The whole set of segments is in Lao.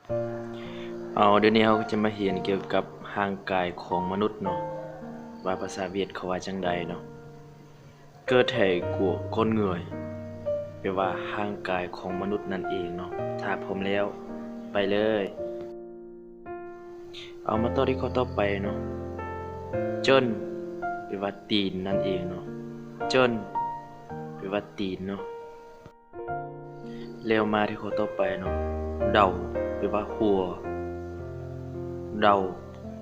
ເອົາ ດຽວນີ້ເຮົາກໍຈະມາຮຽນກ່ຽວກັບຮ່າງກາຍຂອງມະນຸດເນາະ ວ່າພາສາຫວຽດເຂົາວ່າຈັ່ງໃດເນາະ. Cơ thể của con người ແປວ່າຮ່າງກາຍຂອງມະນຸດນັ້ນເອງເນາະ. ຖ້າພ້ອມແລ້ວ ໄປເລີຍ. ເອົາ ມາຕໍ່ທີ່ຂໍ້ຕໍ່ໄປເນາະ. Chân ແປວ່າຕີນນັ້ນເອງເນາະ. Chân ແປວ່າຕີນເນາະ. ແລ້ວມາທີ່ຂໍ້ຕໍ່ໄປເນາະ. Đầu ແປວ່າຫົວ. Đầu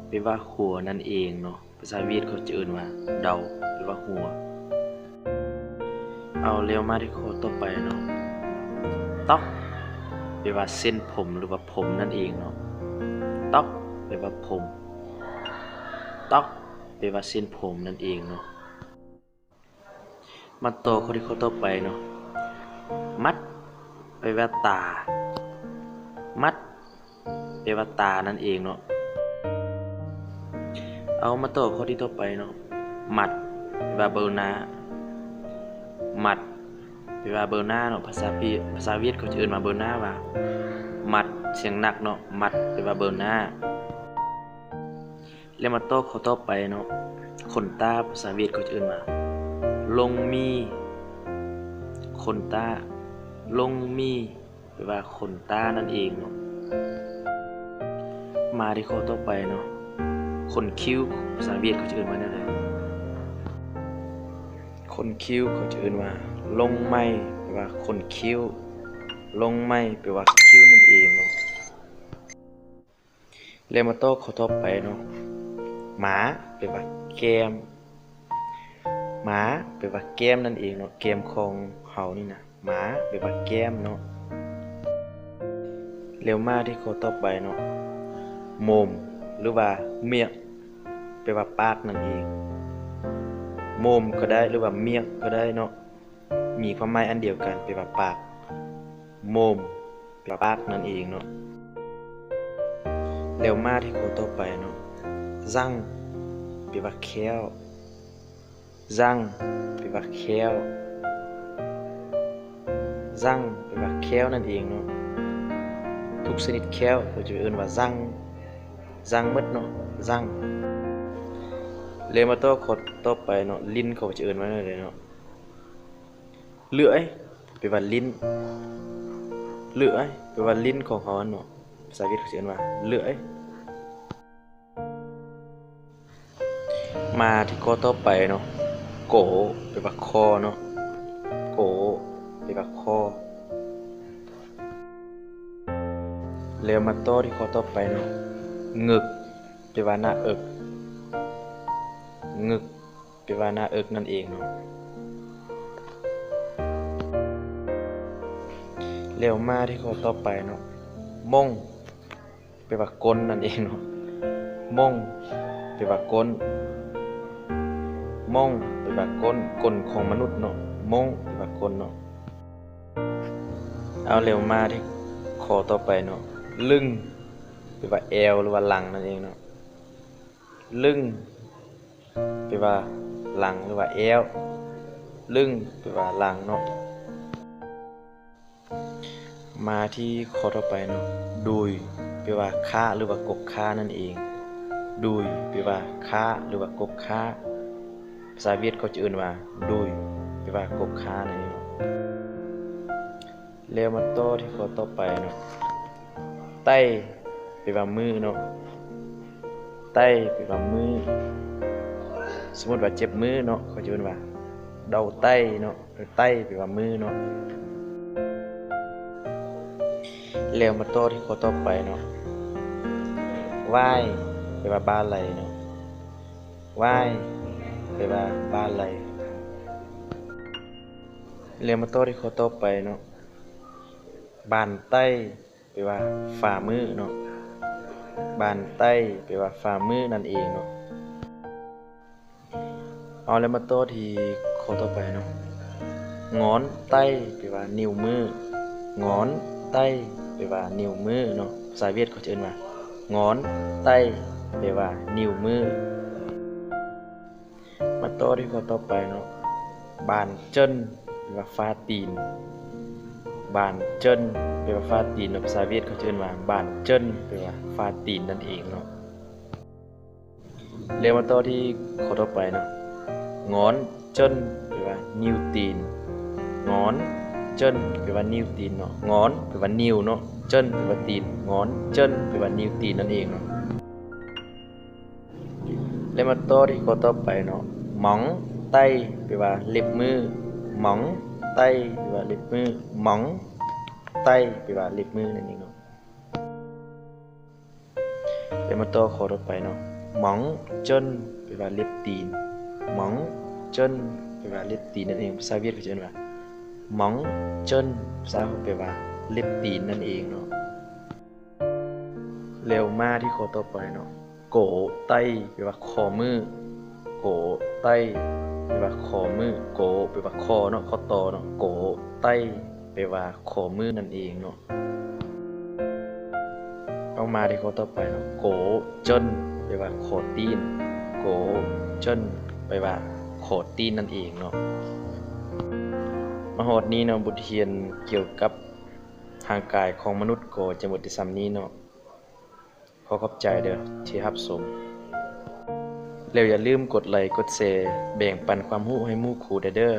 ແປວ່າຫົວນັ້ນເອງເນາະ. ພາສາຫວຽດເຂົາຈະເອີ້ນວ່າ đầu ແປວ່າຫົວ. ເອົາ ແລ້ວມາທີ່ຂໍ້ຕໍ່ໄປເນາະ. Tóc ແປວ່າເສັ້ນຜົມ ຫຼືວ່າຜົມນັ້ນເອງເນາະ. Tóc ແປວ່າຜົມ. Tóc ແປວ່າເສັ້ນຜົມນັ້ນເອງເນາະ. ມາຕໍ່ຂໍ້ທີ່ ຂໍ້ຕໍ່ໄປເນາະ. Mắt ແປວ່າຕາ. Mắt ແປວ່າຕານັ້ນເອງເນາະ. ເອົາ ມາຕໍ່ຂໍ້ທີ່ຕໍ່ໄປເນາະ. Mặt ແປວ່າເບິ່ງໜ້າ. Mặt ແປວ່າເບິ່ງໜ້າເນາະ. ພາສາຫວຽດ ພາສາຫວຽດເຂົາຈະເອີ້ນວ່າເບິ່ງໜ້າວ່າ mặt ສຽງໜັກເນາະ. Mặt ແປວ່າເບິ່ງໜ້າ. ແລ້ວມາຕໍ່ຂໍ້ຕໍ່ໄປເນາະ. ຂົນຕາ ພາສາຫວຽດເຂົາຈະເອີ້ນວ່າ lông mi. ຂົນຕາ lông mi ແປວ່າຂົນຕານັ້ນເອງເນາະ. ມາທີ່ຂໍ້ຕໍ່ໄປເນາະ. ຂົນຄິ້ວ ພາສາຫວຽດເຂົາຈະເອີ້ນວ່າແນວໃດ? ຂົນຄິ້ວເຂົາຈະເອີ້ນວ່າ lông mày ແປວ່າຂົນຄິ້ວ. Lông mày ແປວ່າຄິ້ວນັ້ນເອງເນາະ. ແລ້ວມາຕໍ່ຂໍ້ຕໍ່ໄປເນາະ. Má ແປວ່າແກ້ມ. Má ແປວ່າແກ້ມນັ້ນເອງເນາະ. ແກ້ມຂອງເຮົານີ້ນະ. Má ແປວ່າແກ້ມເນາະ. ແລ້ວມາທີ່ຂໍ້ຕໍ່ໄປເນາະ. Mồm ຫຼືວ່າ miệng ແປວ່າປາກນັ້ນເອງ. Mồm ກໍໄດ້ ຫຼືວ່າ miệng ກໍໄດ້ເນາະ. ມີຄວາມໝາຍອັນດຽວກັນ ແປວ່າປາກ. Mồm ແປວ່າປາກນັ້ນເອງເນາະ. ແລ້ວມາທີ່ຂໍ້ຕໍ່ໄປເນາະ. Răng ແປວ່າແຂ້ວ. Răng ແປວ່າແຂ້ວ. Răng ແປວ່າແຂ້ວນັ້ນເອງເນາະ. ທຸກຊະນິດແຂ້ວ ເຂົາຈະເອີ້ນວ່າ răng. Răng ໝົດເນາະ. Răng. ແລ້ວມາຕໍ່ຂໍ້ຕໍ່ໄປເນາະ. Lưỡi ເຂົາຈະເອີ້ນວ່າແນວໃດເນາະ? Lưỡi ແປວ່າລີ້ນ. Lưỡi ແປວ່າລີ້ນຂອງເຮົາຫັ້ນເນາະ. ພາສາອັງກິດເຂົາຈະເອີ້ນວ່າ lưỡi. ມາທີ່ຂໍ້ຕໍ່ໄປເນາະ. Cổ ແປວ່າຄໍເນາະ. Cổ ແປວ່າຄໍ. ແລ້ວມາຕໍ່ທີ່ຂໍ້ຕໍ່ໄປເນາະ. Ngực ແປວ່າໜ້າເອິກ. Ngực ແປວ່າໜ້າເອິກນັ້ນເອງເນາະ. ແລ້ວມາທີ່ຂໍ້ຕໍ່ໄປເນາະ. Mông ແປວ່າກົ້ນນັ້ນເອງເນາະ. Mông ແປວ່າກົ້ນ. Mông ແປວ່າກົ້ນ, ກົ້ນຂອງມະນຸດເນາະ. Mông ແປວ່າກົ້ນເນາະ. ເອົາ ແລ້ວມາທີ່ຂໍ້ຕໍ່ໄປເນາະ. Lưng ແປວ່າແອວ ຫຼືວ່າຫຼັງນັ້ນເອງເນາະ. Lưng ແປວ່າຫຼັງ ຫຼືວ່າແອວ. Lưng ແປວ່າຫຼັງເນາະ. ມາທີ່ຂໍ້ຕໍ່ໄປເນາະ. Đùi ແປວ່າຂາ ຫຼືວ່າກົກຂານັ້ນເອງ. Đùi ແປວ່າຂາ ຫຼືວ່າກົກຂາ. ພາສາຫວຽດເຂົາຈະເອີ້ນວ່າ đùi ແປວ່າກົກຂານັ້ນເອງເນາະ. ແລ້ວມາຕໍ່ທີ່ຂໍ້ຕໍ່ໄປເນາະ. Tay ແປວ່າມືເນາະ. Tay ແປວ່າມື. ສົມມຸດວ່າເຈັບມືເນາະ ເຂົາຈະເອີ້ນວ່າ đau tay ເນາະ. Tay ແປວ່າມືເນາະ. ແລ້ວມາຕໍ່ທີ່ຂໍ້ຕໍ່ໄປເນາະ. Vai ແປວ່າບ່າໄຫຼ່ເນາະ. Vai ແປວ່າບ່າໄຫຼ່. ແລ້ວມາຕໍ່ທີ່ຂໍ້ຕໍ່ໄປເນາະ. Bàn tay ແປວ່າຝ່າມືເນາະ. Bàn tay ແປວ່າຝ່າມືນັ້ນເອງເນາະ. ເອົາ ແລ້ວມາຕໍ່ທີ່ຂໍ້ຕໍ່ໄປເນາະ. Ngón tay ແປວ່ານິ້ວມື. Ngón tay ແປວ່ານິ້ວມືເນາະ. ພາສາຫວຽດເຂົາຈະເອີ້ນວ່າ ngón tay ແປວ່ານິ້ວມື. ມາຕໍ່ທີ່ຂໍ້ຕໍ່ໄປເນາະ. Bàn chân ແປວ່າຝາຕີນ. ບານເຈິນ ແປວ່າຝາຕີນເນາະ, ພາສາຫວຽດເຂົາຈະເອີ້ນວ່າ ບານເຈິນ ແປວ່າຝາຕີນນັ້ນເອງເນາະ. ແລ້ວມາຕໍ່ທີ່ຂໍ້ຕໍ່ໄປເນາະ, ງອນເຈິນ ແປວ່ານິ້ວຕີນ, ງອນເຈິນ ແປວ່ານິ້ວຕີນເນາະ, ງອນ ແປວ່ານິ້ວເນາະ, ເຈິນ ແປວ່າຕີນ, ງອນເຈິນ ແປວ່ານິ້ວຕີນນັ້ນເອງເນາະ. ແລ້ວມາຕໍ່ທີ່ຂໍ້ຕໍ່ໄປເນາະ, ໝອງໄຕ້ ແປວ່າເລັບມື, ໝອງໄຕ້ ແປວ່າເລັບມື, ໝອງໄຕ້ ແປວ່າເລັບມືນັ້ນເອງເນາະ. ແລ້ວມາຕໍ່ຂໍ້ຕໍ່ໄປເນາະ, ໝອງເຈິນ ແປວ່າເລັບຕີນ, ໝອງເຈິນ ແປວ່າເລັບຕີນນັ້ນເອງ, ພາສາຫວຽດເຂົາຈະເອີ້ນວ່າ ໝອງເຈິນ, ພາສາເຮົາແປວ່າເລັບຕີນນັ້ນເອງເນາະ. ແລ້ວມາທີ່ຂໍ້ຕໍ່ໄປເນາະ, ໂກໄຕ້ ແປວ່າຂໍ້ມື, ໂກໄຕ້ ແປວ່າຂໍ້ມື, ໂກ ແປວ່າຂໍ້ເນາະ, ຂໍ້ຕໍ່ເນາະ, ໂກໄຕ້ ແປວ່າຂໍ້ມືນັ້ນເອງເນາະ. ເອົາມາທີ່ຂໍ້ຕໍ່ໄປເນາະ, ໂກເຈິນ ແປວ່າຂໍ້ຕີນ, ໂກເຈິນ ແປວ່າຂໍ້ຕີນນັ້ນເອງເນາະ. ມາຮອດນີ້ເນາະ, ບົດຮຽນກ່ຽວກັບຮ່າງກາຍຂອງມະນຸດກໍຈະໝົດແຕ່ສ່ຳນີ້ເນາະ. ຂໍຂອບໃຈເດີ້ທີ່ຮັບຊົມ. ແລ້ວຢ່າລືມກົດໄລ, ກົດແຊ, ແບ່ງປັນຄວາມຮູ້ໃຫ້ໝູ່ຄູ່ແດ່ເດີ້.